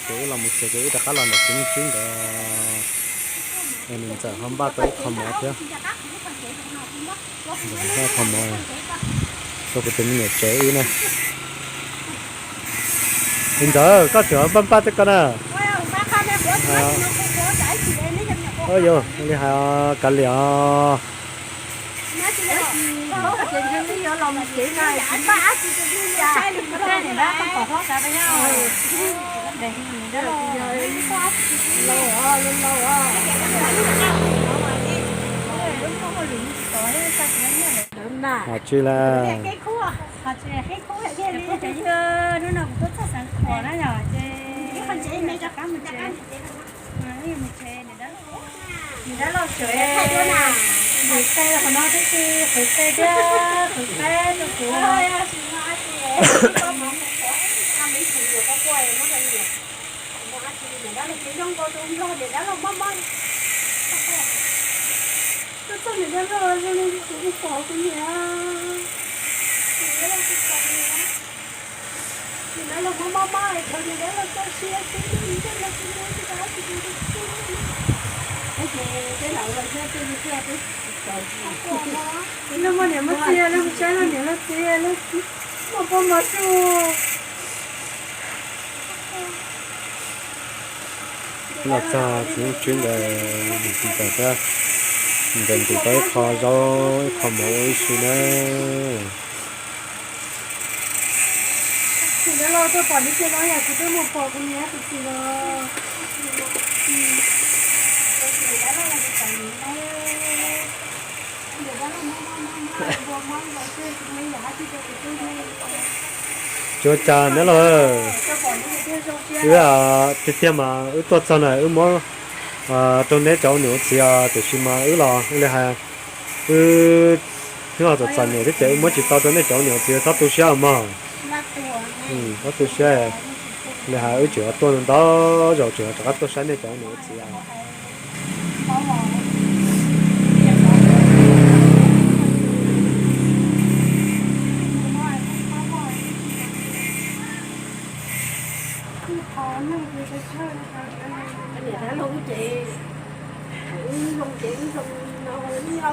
Ces wb los mus tsev ces wb rov qab los ntawm tsev me tub ntawd, nws ntxawm ho npaj tau ib qho mov thiab. Npaj qho mov rau kuv tus me nyuam tsev wb na. Li ntawd koj tseem npaj npaj tej ko na. Yog li hais kav liam os. Tsis li. Hnub no kuv tuaj txog xeev Khuam na yom, ces mus tsev, mus tsev, niam dab laug tseem qhwv tes qhov no, twb qhwv tes thiab qhwv qaib rau kuv. Tuaj txog niam dab laug zoo li kuv mus pom kuv niam. Niam dab laug mob mob mob es thov niam dab laug txoj sia xwb, niam dab laug tsis muaj tsis tau tsis tau tsis tau. Leej muaj niam muaj txiv, leej mus saib leej niam leej txiv, leej muaj poj muaj su. Los txog txiv Nuj Tswb ntawd, ntawd ntim tau ib qho zaub ib qho mov ua ib si na. Niam dab laug tuaj pom li tiag los yog kuv twb mus pom kuv niam tus txiv los. Tsis ua cas niam laug, wb tiag tiag mas wb tuaj txog na wb muab rau neb cov ua niam ua txiv os, tiam sis mas wb los li hais, wb hnub no txom txom nyem thiab ces wb muab tsis tau rau nej cov ua niam ua txiv, txhob tu siab mog. Txhob tu siab, li hais wb tseem tuaj ntau zaus tseem rov qab tuaj saib nej cov ua niam ua txiv.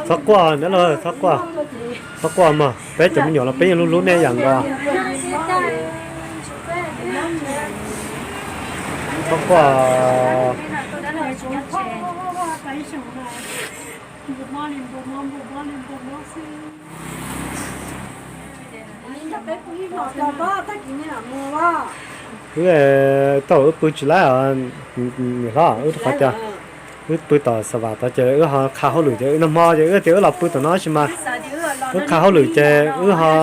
Txhob quaj niam laug, txhob quaj, txhob quaj mog, peb cov me nyuam los peb yeej hlub hlub nej ib yam nkaus. Txhob quaj. Wb tau wb pw tsis laib os, niam hlob, wb rov qab tias wb pw tom Xa Vam tod ces wb ho qha hauj lwm ces wb nag hmo ces wb tias wb los pw tom no sis mas wb qha hauj lwm ces wb ho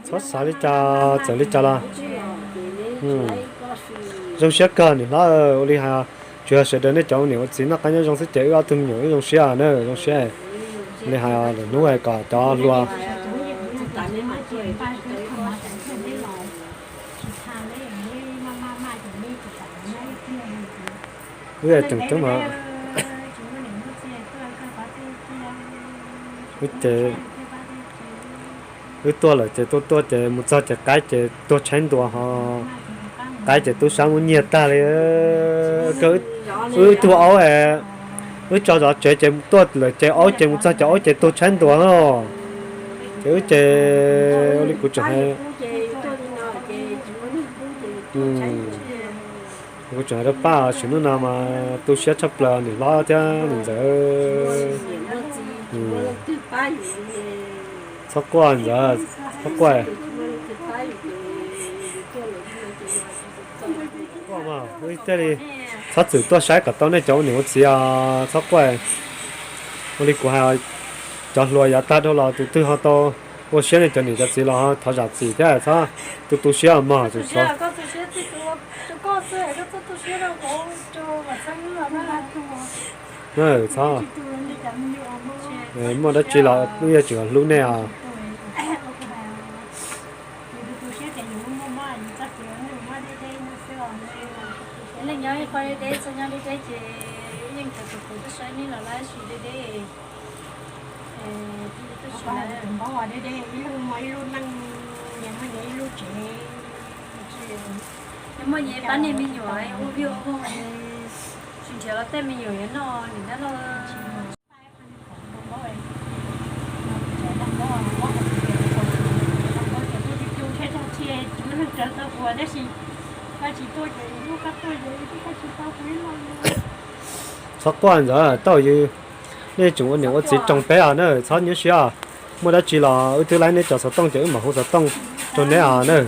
txhob xav li cas txawm li cas los zoo siab kawg niam hlob, ua li hais tsuas yog sawv daws nej cov ua niam ua txiv noj qab nyob zoo xwb ces wb ob tug me nyuam wb zoo siab na, zoo siab. Li hais lwm hnub kom cov hluas wb tseem tub mas wb ces wb tuaj lawm ces tuaj tuaj ces mus txog ces qaib ces tuag tshaib ntua ho, qaib ces tub sab muab nyiag tag li. Wb tug aub, wb tso zov tsev ces tuaj lawm ces aub ces mus txog ces aub ces tuag tshaib ntua no. Ces wb ces ua li kuv tseem hais, kuv tseem hais rau pab, sim hnub no mas tu siab tshaj plaws niam hlob thiab niam ntxawm. Txhob quaj ntxawm, txhob quaj. Thiaj li txhob txwm tuaj saib kom tau nej cov ua niam ua txiv os, txhob quaj. Ua li kuv hais, cov hluas yav tag dhau los tus twg ho tau ua siab nej cov niam cov txiv los thov zam txim thiab txhob tu tu siab mog, txhob. Muaj dab tsi los wb yuav tsum hlub nej os. Leej nyob ib qho deb deb, txoj nyob deb deb ces yeej cov tus kuv tuaj saib nej los lab sis deb deb. Tus npauj deb deb, ib lub muaj ib lub neej, niam muaj niam ib lub tsev, mus Muaj nyias pab niag me nyuam ua vij ua voog, tsis nrhiav los tej me nyuam yuav noj niam dab laug. Txhob quaj ntxawm tauj yws, nej tseem ua niam ua txiv roos peb os na, txhob nyuaj siab. Muaj dab tsi los wb twb laib neb cov xov tooj ces wb mam hu xov tooj rau neb os na.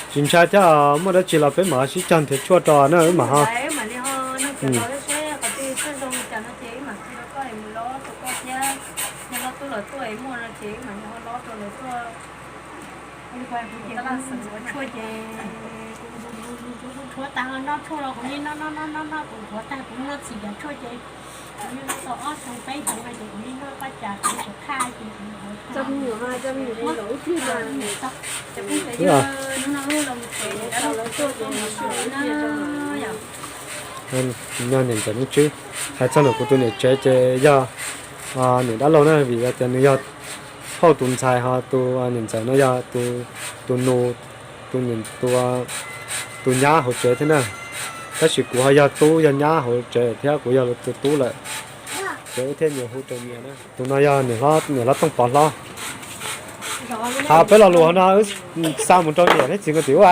Tsis ntshai thiab, muaj dab tsi los peb mam sib cog nrhiav tshuaj rau na, wb mam ho. Tshuaj ces kuv tshuav tag noj tshuaj los kuv yeej noj noj noj noj, kuv tshuav tag kuv noj txhim cov tshuaj ces kuv yeej noj tau ob xyoo peb xyoo no ces kuv yeej noj paj cas kuv tshuav qhaj ces kuv Nyob niam ntxawm Nuj Tswb, hais txog ntawm kuv tus niam tsev ces yog niam dab laug na, vim yog tias nws yog phauj tus ntxhais, ho tus niam ntxawm no yog tus nus, tus nyab hauv tsev thiab na. Tab sis kuv ho yog tub yog nyab hauv tsev thiab kuv yog tus tub lawm, ces wb thiaj nyias hu rau nyias na. Tus no yog niam hlob Tooj Pov hlob. Hos peb lo lus hauv no wb xa mus rau niam thiab txiv nkawd tim ub.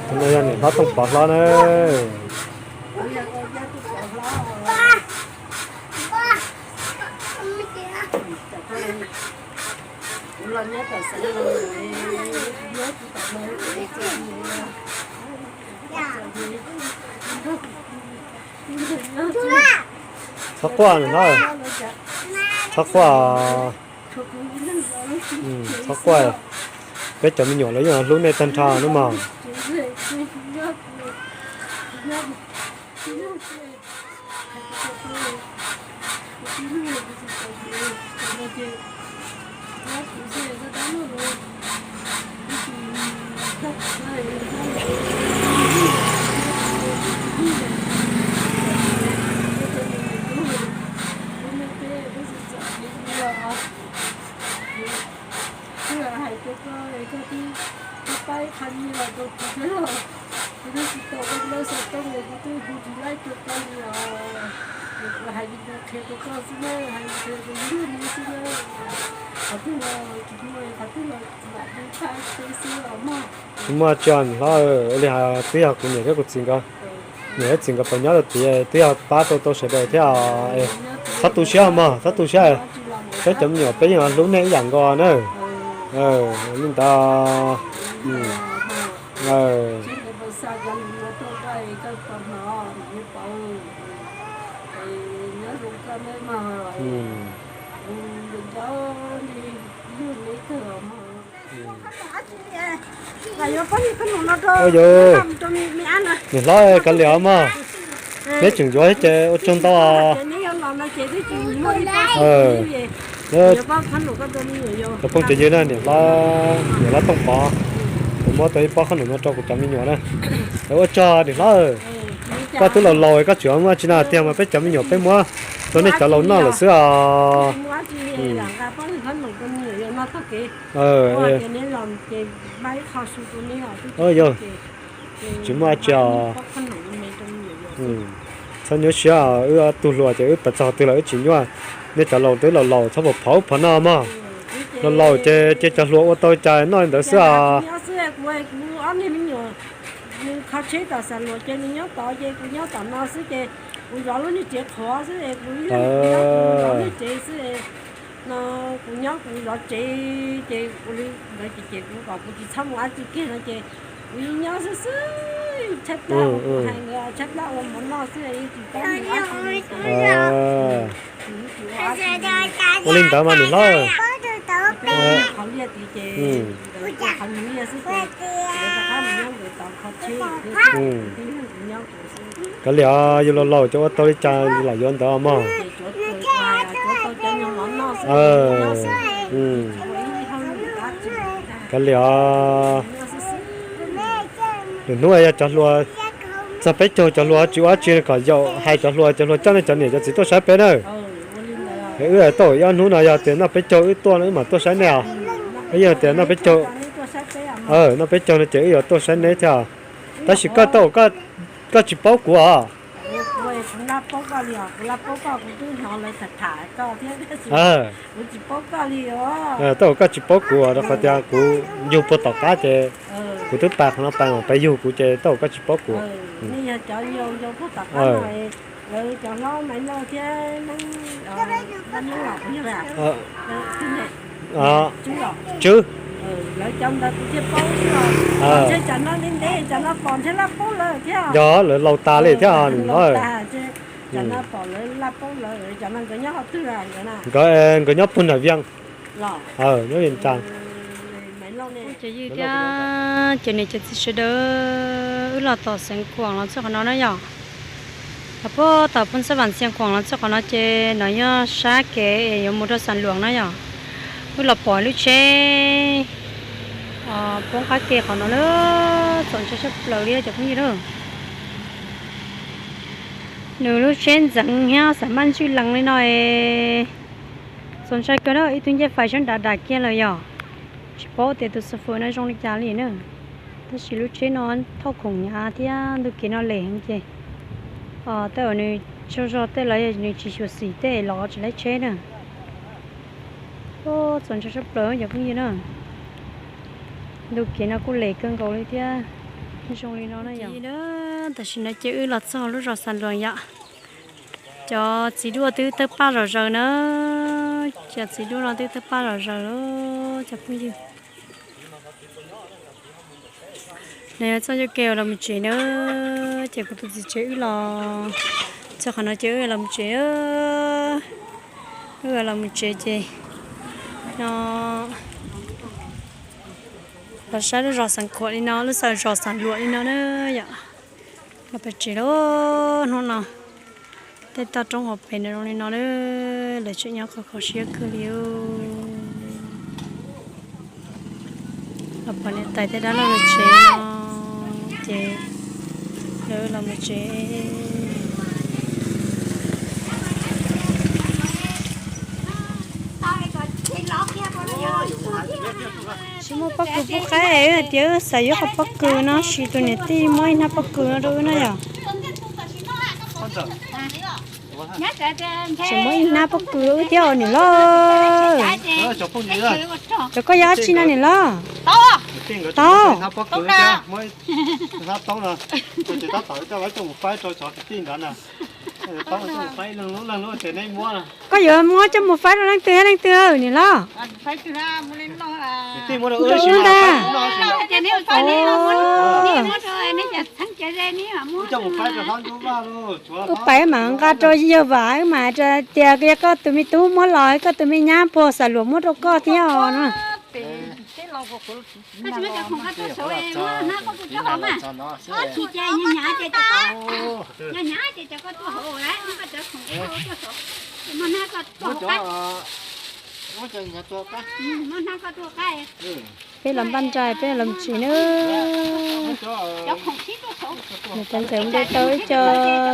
Tus no yog niam hlob Tooj Pov hlob na. Txhob quaj, txhob quaj, txhob quaj. Peb cov me nyuam lawv yeej hlub nej tag nrho nawb mog. Hais rau koj es koj twb pab ib qho nyiaj los rau kuv thiab los, kuv twb tsis tau ua ntawv xov tooj es kuv twb hu tsis laib rau koj li os. Kuv hais li ntawd qhia rau koj xwb na, hais li ntawd rau yus li xwb na. Qhov twg los tsis muaj, qhov twg los mam li thaij teb xwb os mog. Tsis muaj tsi os niam hlob, ua li hais twb yog kuv niam thiab kuv txiv nkawd, niam thiab txiv nkawd puas nyob rau tid twb yog pab tau tau sawv daws thiab. Txhob tu siab mog, txhob tu siab. Peb cov me nyuam peb yeej hlub nej ib yam nkaus na. Li ntawd. Niam hlob, kav liam mog, neb tseem yuav thiab ces ua tsaug ntau. Cov phooj cov ywg na, niam hlob, niam hlob Tooj Pov, kuv muab tau ib pob qhob noom no rau kuv cov me nyuam na. Ua tsaug niam hlob, koj twb laus laus koj tseem muab tsi na, tiag mas peb cov me nyuam peb muab rau nej cov laus noj lawm xwb os. Tsis muaj tsi os. Txhob nyuaj siab, wb ob tug hluas ces wb pais txog twg los wb tsis nyuaj. Nej cov laus twb laus laus txhob pom phov ub phov no mog. Laus laus ces cia cov hluas ua tau li cas noj li ntawd xwb os. Kho tsheb tom Xam Luas ces nws nyob tod ces kuv nyob tom no xwb ces kuv zov lub niag tsev qhuav xwb es kuv ib leeg kuv nyob kuv zov niag tsev xwb no, kuv nyob kuv zov tsev ces ua li ntawd ces kuv kom kuv tsis txhob mus dab tsi kiag no ces kuv yeej nyob xwb xwb, tshaib plab ua kuv hais ntawd tshaib plab ua mov noj xwb yeej tsis tau mus dab tsi. Ua li ntawd mas niam hlob, qhov liaj tid ces qhov liaj xwb ces rov qab mus nyob ntawd tom kho tsheb. Kav liam, yus laus laus ces ua tau li cas los yuav ntawd mog. Kav liam os. Lwm hnub yog cov hluas txog peb caug cov hluas tsis ua dab tsi kom yaum hais cov hluas, cov hluas coj nej cov niam cov txiv tuaj saib peb na. Es wb tuaj ib ob hnub no yog tias noj peb caug wb tuaj no wb mam tuaj saib nej os. Wb yeej tias noj peb caug, noj peb caug no ces wb yuav tuaj saib neb thiab. Tab sis koj tau, koj tsis paub kuv os. Tau koj tsis paub kuv rau qhov tias kuv yug puag tom qab ces kuv twb pas qhov no pas mas peb yug kuv ces tau koj tsis paub kuv. Tswb. Yog lawv laus tas li thiab os. Nkawd, nkawd nyob puag nram Vias. Nyob Vias Cas. Ces yog tias cov niam cov txiv sawv daws, wb los tom Xeev Khuam los txog qhov no na yom. Los puag tom Phoos Xab Vam Xeev Khuam los txog qhov no ces no yog sab kev es yuav mus rau Xas Luam na yom. Wb los pom lub tsheb poob qab ke qhov no na, txaus ntshai tshaj plaws li cov phooj ywg na. Nws lub tsheb ntxeev thiab xam maj ntswj lees li no es txaus ntshai kawg na, ib tug ncej fais sab nrad dam kiag lawm yom. Tsis paub tias tus xu fwm no zoo li cas li na. Tab sis lub tsheb no thauj khoom hnyav thiab ntu kev no lem heev ces tej uas nws tsaug zog tej los yog nws tsis xyuam xim tej los tsis laib tsheb na. Txaus ntshai tshaj plaws cov phooj ywg na. Ntu kev no kuj lem kawg nkaus li thiab. Zoo li no na yom. Tam sim no ces wb los txog lub zos Xas Luam yom. Cov txiv duaj twb tawg paj zom zaws na. Cov txiv duaj no twb tawg paj zom zaws lawm cov phooj ywg. No yog txoj ncauj ke uas los mus tsev na. Ces kuv tus txiv tsev wb los txog qhov no ces wb los mus tsev. Wb los mus tsev ces no los saib lub zos Xeev Khuam li no, lub zos Xas Luam li no na yom. Los pem tsev lawm hnub no. Tej toj roob hauv pes no zoo li no na, lawv tseem nyob kho kho siab kawg li. Los pom niam tais tej dab laug lawv tsev no ces lawv los mus tsev. Tsis muaj pob kws pub qaib, wb hais tias wb xav yuav qhov pob kws no, sis tus niam tij muab ib hnab pob kws no rau wb na yom. Tseem muab ib hnab pob kws wb thiab os niam loj. Cov koj yog dab tsi no niam loj? Tau. Koj yuav muab coj mus faib rau leej twg leej twg niam loj? Ntag. Wb pais mas nqa rau yawg Vam, wb mas tias yog koj tus me tub muab los, koj tus me nyab puag Xas Luam muab rau koj thiab os no. Peb los npaj nrais peb los tsev na. Niam tais ntxawm npaj tau ib co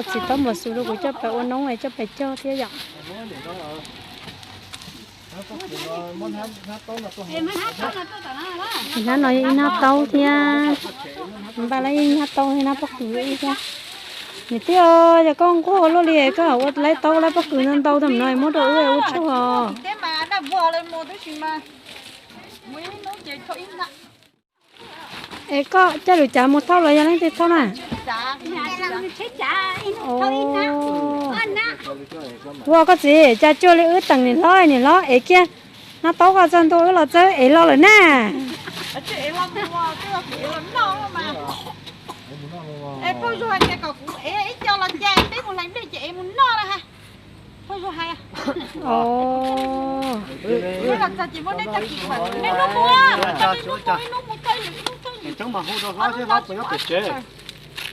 txiv taub mos xus rau kuv coj pais ua noob es coj pais cog thiab yom. Hnab no yog ib hnab taub thiab. Npaj lawm ib hnab taub thiab hnab pob kws ib thiab. Niam tij, yog koj nquag luaj li koj ua lawv taub lawv pob kws ntau ntau tau no muab rau wb ua tshuaj os. Es koj coj lus cav mus thauj los yog leej twg thauj na? Ua koj txiv, cas cuag li wb teem niam hlob, niam hlob ev kiag hnab taub koj txog ntua wb los txawb ev los lawm na.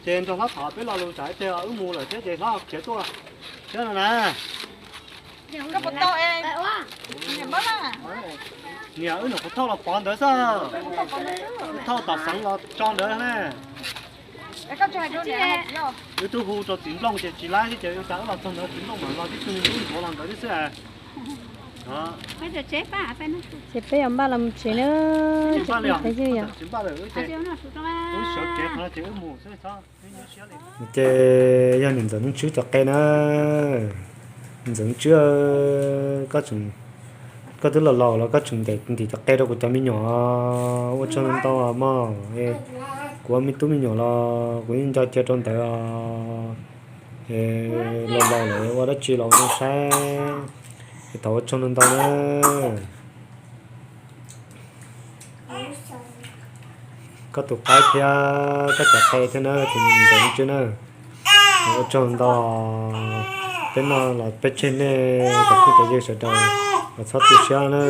Ces nrog hlob tham peb lo lus tsam ib teg wb mus lawm thiab ces hlob khiav tuaj thiab no na. Niam, wb nyuam qhuav thauj los pov ntawd xwb. Wb thauj tom xeev los tso ntawd ne. Wb twb hu rau txiv Nplooj ces tsis laib thiab ces ua cas wb los txog ntawd txiv Nplooj mam los tib tug ntxuav los ntawd tib xwb. Ces peb yuav npaj los mus tsev na. Tsis npaj li os, tsis npaj lawm, wb sawv kev qhov no ces wb mus xwb txhob. Ces yog niam Ntxawm Nuj Tswb cov qe na. Ntxawm Nuj Tswb, koj twb los laus los koj tseem ntim cov qe rau kuv cov me nyuam, ua tsaug ntau mog. Kuv ua me tub me nyuam los kuv yeej nco cia rau ntawd os. Los laus lawm ua dab tsi los ua zoo saib. Es thov ua tsaug ntau ntau na. Koj tus qaib thiab koj cov qe thiab na, tus Ntxawm Nuj Tswb na. Ua tsaug ntau, peb noj los peb tseg nej cov phooj cov ywg sawv daws, los txhob tu siab na.